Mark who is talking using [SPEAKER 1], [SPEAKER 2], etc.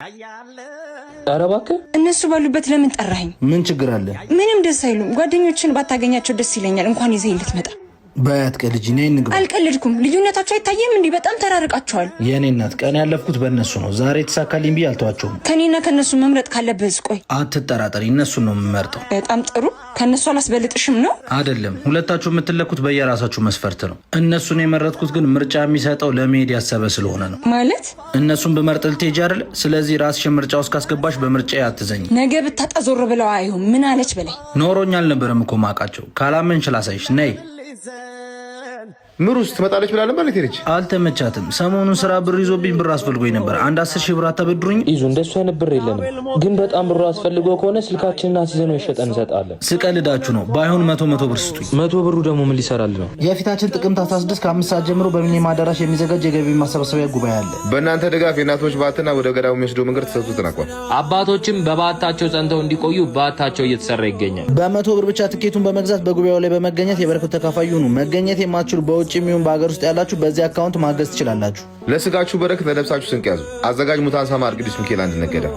[SPEAKER 1] ኧረ እባክህ።
[SPEAKER 2] እነሱ ባሉበት ለምን ጠራኸኝ?
[SPEAKER 3] ምን ችግር አለ?
[SPEAKER 2] ምንም ደስ አይሉም። ጓደኞችን ባታገኛቸው ደስ ይለኛል። እንኳን ይዘኸኝ ልትመጣ።
[SPEAKER 3] በይ አትቀልጂ፣ ነይ እንግባ።
[SPEAKER 2] አልቀልድኩም። ልዩነታቸው አይታየም እንዲህ? በጣም ተራርቃቸዋል።
[SPEAKER 3] የእኔ እናት፣ ቀን ያለፍኩት በእነሱ ነው። ዛሬ የተሳካልኝ ብዬ አልተዋቸውም።
[SPEAKER 2] ከኔና ከእነሱ መምረጥ ካለብህ ቆይ።
[SPEAKER 3] አትጠራጠሪ፣ እነሱን ነው የምመርጠው።
[SPEAKER 2] በጣም ጥሩ። ከእነሱ አላስበልጥሽም ነው?
[SPEAKER 3] አይደለም፣ ሁለታችሁ የምትለኩት በየራሳችሁ መስፈርት ነው። እነሱን የመረጥኩት ግን ምርጫ የሚሰጠው ለመሄድ ያሰበ ስለሆነ ነው።
[SPEAKER 2] ማለት?
[SPEAKER 3] እነሱን ብመርጥ ልትሄጂ አይደል? ስለዚህ ራስሽን ምርጫ ውስጥ ካስገባሽ በምርጫ አትዘኝ።
[SPEAKER 2] ነገ ብታጣ ዞር ብለው አይሁን። ምን አለች በላይ።
[SPEAKER 3] ኖሮኝ አልነበረም እኮ ማቃቸው። ካላመንሽ ላሳይሽ። ነይ።
[SPEAKER 4] ምሩስ ትመጣለች ብላ ነበር። ሄደች።
[SPEAKER 3] አልተመቻትም። ሰሞኑን ስራ ብር ይዞብኝ ብር አስፈልጎኝ ነበር። አንድ 10,000 ብር አታበድሩኝ?
[SPEAKER 1] ይዙ፣ እንደሱ አይነት ብር የለንም፣ ግን በጣም ብሩ አስፈልጎ ከሆነ ስልካችንን አስይዘነው የሸጠን እንሰጣለን።
[SPEAKER 3] ስቀልዳችሁ ነው። ባይሆን 100 100 ብር ስጡኝ።
[SPEAKER 1] 100 ብሩ ደግሞ ምን ሊሰራል ነው?
[SPEAKER 3] የፊታችን ጥቅምት 16 ከ5 ሰዓት ጀምሮ በሚኒማ አዳራሽ የሚዘጋጅ የገቢ ማሰባሰቢያ ጉባኤ አለ።
[SPEAKER 4] በእናንተ ድጋፍ የእናቶች ባትና ወደ ገዳሙ የሚወስደው መንገድ ተሰርቶ ተጠናቋል።
[SPEAKER 5] አባቶችም በባታቸው ጸንተው እንዲቆዩ ባታቸው እየተሰራ ይገኛል።
[SPEAKER 3] በ100 ብር ብቻ ትኬቱን በመግዛት በጉባኤው ላይ በመገኘት የበረከቱ ተካፋይ ይሁኑ። መገኘት የማትችሉ በውጭ የሚሆን በሀገር ውስጥ ያላችሁ በዚህ አካውንት ማገዝ ትችላላችሁ።
[SPEAKER 4] ለስጋችሁ በረከት ለነፍሳችሁ ስንቅ ያዙ። አዘጋጅ ሙታን ሳማር ቅዱስ ሚካኤል አንድነት ገዳም።